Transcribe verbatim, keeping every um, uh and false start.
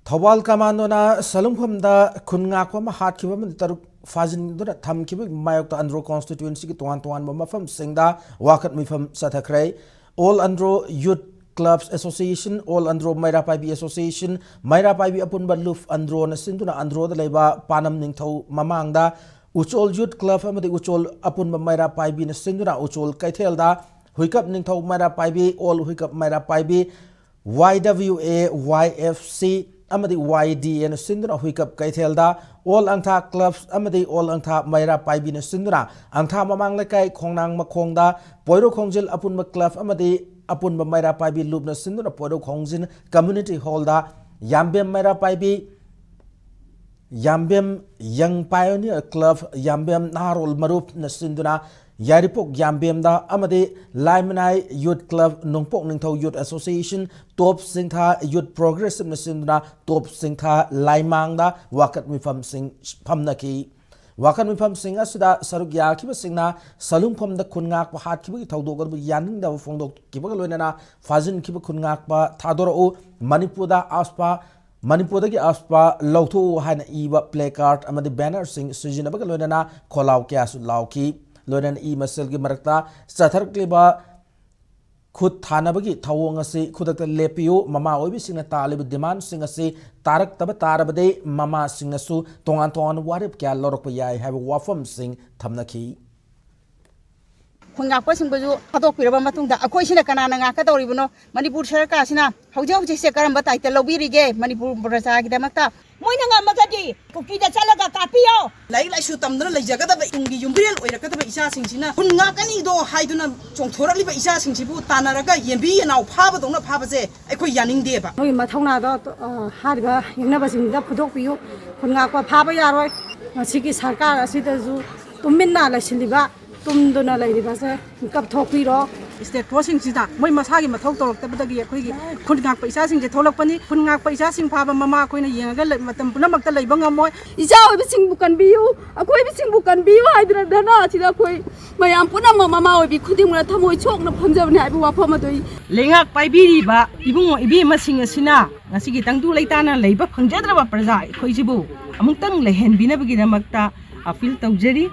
ꯊꯧꯕꯥꯜ ꯀꯃꯥꯟꯗꯣꯅ ꯁꯂꯨꯡꯐꯝꯗ ꯈꯨꯟ ꯉꯥꯛꯄ ꯑꯃ ꯍꯥꯠꯈꯤꯕ ꯑꯃꯗꯤ ꯇꯔꯨꯛ ꯐꯥꯖꯤꯟꯗꯨꯅ ꯊꯝꯈꯤꯕꯒꯤ ꯃꯥꯌꯣꯛꯇ ꯑꯟꯗ꯭ꯔꯣ constituencyꯒꯤ ꯇꯣꯉꯥꯟ ꯇꯣꯉꯥꯟꯕ ꯃꯐꯝꯁꯤꯡꯗ ꯋꯥꯀꯠ ꯃꯤꯐꯝ ꯆꯠꯊꯈ꯭ꯔꯦ꯫ All Andro Youth Clubs Association, All Andro ꯃꯩꯔꯥ ꯄꯥꯏꯕꯤ Association, ꯃꯩꯔꯥ ꯄꯥꯏꯕꯤ ꯑꯄꯨꯟꯕ ꯂꯨꯞ ꯑꯟꯗ꯭ꯔꯣꯅ ꯁꯤꯟꯗꯨꯅ ꯑꯟꯗ꯭ꯔꯣꯗ ꯂꯩꯕ ꯄꯥꯅꯝ ꯅꯤꯡꯊꯧ ꯃꯃꯥꯡꯗ ꯎꯆꯣꯜ Youth Club ꯑꯃꯗꯤ ꯎꯆꯣꯜ ꯑꯄꯨꯟꯕ ꯃꯩꯔꯥ ꯄꯥꯏꯕꯤꯅ ꯁꯤꯟꯗꯨꯅ ꯎꯆꯣꯜ ꯀꯩꯊꯦꯜꯗ ꯍꯨꯏꯀꯞ ꯅꯤꯡꯊꯧ ꯃꯩꯔꯥ ꯄꯥꯏꯕꯤ, All ꯍꯨꯏꯀꯞ ꯃꯩꯔꯥ ꯄꯥꯏꯕꯤ, Y W A Y F C ꯑꯃꯗꯤ Y D Aꯅ ꯁꯤꯟꯗꯨꯅ ꯍꯨꯏꯀꯞ ꯀꯩꯊꯦꯜꯗ, All ꯑꯪꯊꯥ Clubs ꯑꯃꯗꯤ All ꯑꯪꯊꯥ ꯃꯩꯔꯥ ꯄꯥꯏꯕꯤꯅ ꯁꯤꯟꯗꯨꯅ ꯑꯪꯊꯥ ꯃꯃꯥꯡ ꯂꯩꯀꯥꯏ ꯈꯣꯡꯅꯥꯡ ꯃꯈꯣꯡꯗ ꯄꯣꯏꯔꯧ ꯈꯣꯡꯖꯤꯜ ꯑꯄꯨꯟꯕ club ꯑꯃꯗꯤ ꯑꯄꯨꯟꯕ ꯃꯩꯔꯥ ꯄꯥꯏꯕꯤ ꯂꯨꯞꯅ ꯁꯤꯟꯗꯨꯅ ꯄꯣꯏꯔꯧ ꯈꯣꯡꯖꯤꯜ community hallꯗ ꯌꯥꯝꯕꯦꯝ ꯃꯩꯔꯥ ꯄꯥꯏꯕꯤ, ꯌꯥꯝꯕꯦꯝ Young Pioneer Club, ꯌꯥꯝꯕꯦꯝ ꯅꯍꯥꯔꯣꯜ ꯃꯔꯨꯞꯅ ꯁꯤꯟꯗꯨꯅ ꯌꯥꯏꯔꯤꯄꯣꯛ ꯌꯥꯝꯕꯦꯝꯗ ꯑꯃꯗꯤ ꯂꯥꯏꯃꯅꯥꯏ Youth Club, ꯅꯣꯡꯄꯣꯛ ꯅꯤꯡꯊꯧ Youth Association, ꯇꯣꯞ ꯆꯤꯡꯊꯥ Youth Progressiveꯅ ꯁꯤꯟꯗꯨꯅ ꯇꯣꯞ ꯆꯤꯡꯊꯥ ꯂꯥꯏꯃꯥꯡꯗ ꯋꯥꯀꯠ ꯃꯤꯐꯝꯁꯤꯡ ꯐꯝꯅꯈꯤ꯫ ꯋꯥꯀꯠ ꯃꯤꯐꯝꯁꯤꯡ ꯑꯁꯤꯗ ꯁꯔꯨꯛ ꯌꯥꯈꯤꯕꯁꯤꯡꯅ ꯁꯂꯨꯡꯐꯝꯗ ꯈꯨꯟ ꯉꯥꯛꯄ ꯍꯥꯠꯈꯤꯕꯒꯤ ꯊꯧꯗꯣꯛ ꯑꯗꯨꯕꯨ ꯌꯥꯅꯤꯡꯗꯕ ꯐꯣꯡꯗꯣꯛꯈꯤꯕꯒ ꯂꯣꯏꯅꯅ ꯐꯥꯖꯤꯟꯈꯤꯕ ꯈꯨꯟ ꯉꯥꯛꯄ ꯊꯥꯗꯣꯔꯛꯎ, ꯃꯅꯤꯄꯨꯔꯗ ꯑꯁꯄꯥ, ꯃꯅꯤꯄꯨꯔꯗꯒꯤ ꯑꯁꯄꯥ ꯂꯧꯊꯣꯛꯎ ꯍꯥꯏꯅ ꯏꯕ placard ꯑꯃꯗꯤ bannerꯁꯤꯡ ꯁꯤꯖꯤꯟꯅꯕꯒ ꯂꯣꯏꯅꯅ ꯈꯣꯜꯂꯥꯎ ꯀꯌꯥꯁꯨ ꯂꯥꯎꯈꯤ꯫ ꯂꯣꯏꯅꯅ ꯏ ꯃꯁꯦꯜꯒꯤ ꯃꯔꯛꯇ ꯆꯠꯊꯔꯛꯂꯤꯕ ꯈꯨꯠ ꯊꯥꯅꯕꯒꯤ ꯊꯧꯑꯣꯡ ꯑꯁꯤ ꯈꯨꯗꯛꯇ ꯂꯦꯞꯄꯤꯌꯨ, ꯃꯃꯥ ꯑꯣꯏꯕꯤꯁꯤꯡꯅ ꯇꯥꯜꯂꯤꯕ demandꯁꯤꯡ ꯑꯁꯤ ꯇꯥꯔꯛꯇꯕ ꯇꯥꯔꯕꯗꯤ ꯃꯃꯥꯁꯤꯡꯅꯁꯨ ꯇꯣꯉꯥꯟ ꯇꯣꯉꯥꯟꯕ ꯋꯥꯔꯦꯞ ꯀꯌꯥ ꯂꯧꯔꯛꯄ ꯌꯥꯏ ꯍꯥꯏꯕ ꯋꯥꯐꯝꯁꯤꯡ ꯊꯝꯅꯈꯤ꯫ ꯈꯨꯟ ꯉꯥꯛꯄꯁꯤꯡꯕꯨꯁꯨ ꯊꯥꯗꯣꯛꯄꯤꯔꯕ ꯃꯇꯨꯡꯗ ꯑꯩꯈꯣꯏꯁꯤꯅ ꯀꯅꯥꯅ ꯉꯥꯛꯀꯗꯧꯔꯤꯕꯅꯣ? ꯃꯅꯤꯄꯨꯔ ꯁꯔꯀꯥꯔꯁꯤꯅ ꯍꯧꯖꯤꯛ ꯍꯧꯖꯤꯛꯁꯦ ꯀꯔꯝꯕ ꯇꯥꯏꯇꯜ ꯂꯧꯕꯤꯔꯤꯒꯦ ꯃꯅꯤꯄꯨꯔ ꯄ꯭ꯔꯖꯥꯒꯤꯗꯃꯛꯇ? ꯃꯣꯏꯅ ꯉꯝꯃꯒꯗꯤ ꯀꯨꯀꯤꯗ ꯆꯠꯂꯒ ꯀꯥꯞꯄꯤꯌꯣ꯫ ꯂꯥꯏꯔꯤꯛ ꯂꯥꯏꯁꯨ ꯇꯝꯗꯅ ꯂꯩꯖꯒꯗꯕ, ꯇꯨꯡꯒꯤ ꯌꯨꯝꯕꯤꯔꯦꯜ ꯑꯣꯏꯔꯛꯀꯗꯕ ꯏꯆꯥꯁꯤꯡꯁꯤꯅ ꯈꯨꯟ ꯉꯥꯛꯀꯅꯤꯗꯣ ꯍꯥꯏꯗꯨꯅ ꯆꯣꯡꯊꯣꯔꯛꯂꯤꯕ ꯏꯆꯥꯁꯤꯡꯁꯤꯕꯨ ꯇꯥꯟꯅꯔꯒ ꯌꯦꯟꯕꯤ ꯌꯦꯅꯥꯎ ꯐꯥꯕꯗꯧꯅ ꯐꯥꯕꯁꯦ ꯑꯩꯈꯣꯏ ꯌꯥꯅꯤꯡꯗꯦꯕ꯫ ꯃꯣꯏꯒꯤ ꯃꯊꯧꯅꯥꯗꯣ, ꯑ, ꯍꯥꯏꯔꯤꯕ ꯌꯦꯛꯅꯕꯁꯤꯡꯗ ꯐꯨꯗꯣꯛꯄꯤꯌꯨ꯫ ꯈꯨꯟ ꯉꯥꯛꯄ ꯐꯥꯕ ꯌꯥꯔꯣꯏ꯫ ꯃꯁꯤꯒꯤ ꯁꯔꯀꯥꯔ ꯑꯁꯤꯗꯁꯨ ꯇꯨꯃꯤꯟꯅ ꯂꯩꯁꯤꯜꯂꯤꯕ, ꯇꯨꯝꯗꯨꯅ ꯂꯩꯔꯤꯕꯁꯦ ꯃꯤꯀꯞ ꯊꯣꯛꯄꯤꯔꯣ꯫ ꯁ꯭ꯇꯦꯠ ꯐꯣꯔꯁꯁꯤꯡꯁꯤꯅ ꯃꯣꯏ ꯃꯁꯥꯒꯤ ꯃꯊꯧ ꯇꯧꯔꯛꯇꯕꯗꯒꯤ ꯑꯩꯈꯣꯏꯒꯤ ꯈꯨꯟ ꯉꯥꯛꯄ ꯏꯆꯥꯁꯤꯡꯁꯦ ꯊꯣꯛꯂꯛꯄꯅꯤ꯫ ꯈꯨꯟ ꯉꯥꯛꯄ ꯏꯆꯥꯁꯤꯡ ꯐꯥꯕ ꯃꯃꯥ ꯑꯩꯈꯣꯏꯅ ꯌꯦꯡꯉꯒ ꯂꯩ-, ꯃꯇꯝ ꯄꯨꯝꯅꯃꯛꯇ ꯂꯩꯕ ꯉꯝꯃꯣꯏ꯫ ꯏꯆꯥ ꯑꯣꯏꯕꯁꯤꯡꯕꯨ ꯀꯟꯕꯤꯌꯨ, ꯑꯀꯣꯏꯕꯁꯤꯡꯕꯨ ꯀꯟꯕꯤꯌꯨ ꯍꯥꯏꯗꯨꯅ ꯙꯔꯅꯥ ꯑꯁꯤꯗ ꯑꯩꯈꯣꯏ ꯃꯌꯥꯝ ꯄꯨꯝꯅꯃꯛ ꯃꯃꯥ ꯑꯣꯏꯕꯤ ꯈꯨꯗꯤꯡꯃꯛꯅ ꯊꯃꯣꯏ ꯁꯣꯛꯅ ꯐꯝꯖꯕꯅꯤ ꯍꯥꯏꯕ ꯋꯥꯐꯝ ꯑꯗꯨ ꯑꯩ ꯂꯩꯉꯥꯛ ꯄꯥꯏꯕꯤꯔꯤꯕ ꯏꯕꯨꯡꯉꯣ ꯏꯕꯦꯝꯃꯁꯤꯡ ꯑꯁꯤꯅ ꯉꯁꯤꯒꯤ ꯇꯪꯗꯨ ꯂꯩꯇꯥꯅ ꯂꯩꯕ ꯐꯪꯖꯗ꯭ꯔꯕ ꯄ꯭ꯔꯖꯥ ꯑꯩꯈꯣꯏꯁꯤꯕꯨ ꯑꯃꯨꯛꯇꯪ ꯂꯩꯍꯟꯕꯤꯅꯕꯒꯤꯗꯃꯛꯇ ꯑꯄꯤꯜ ꯇꯧꯖꯔꯤ꯫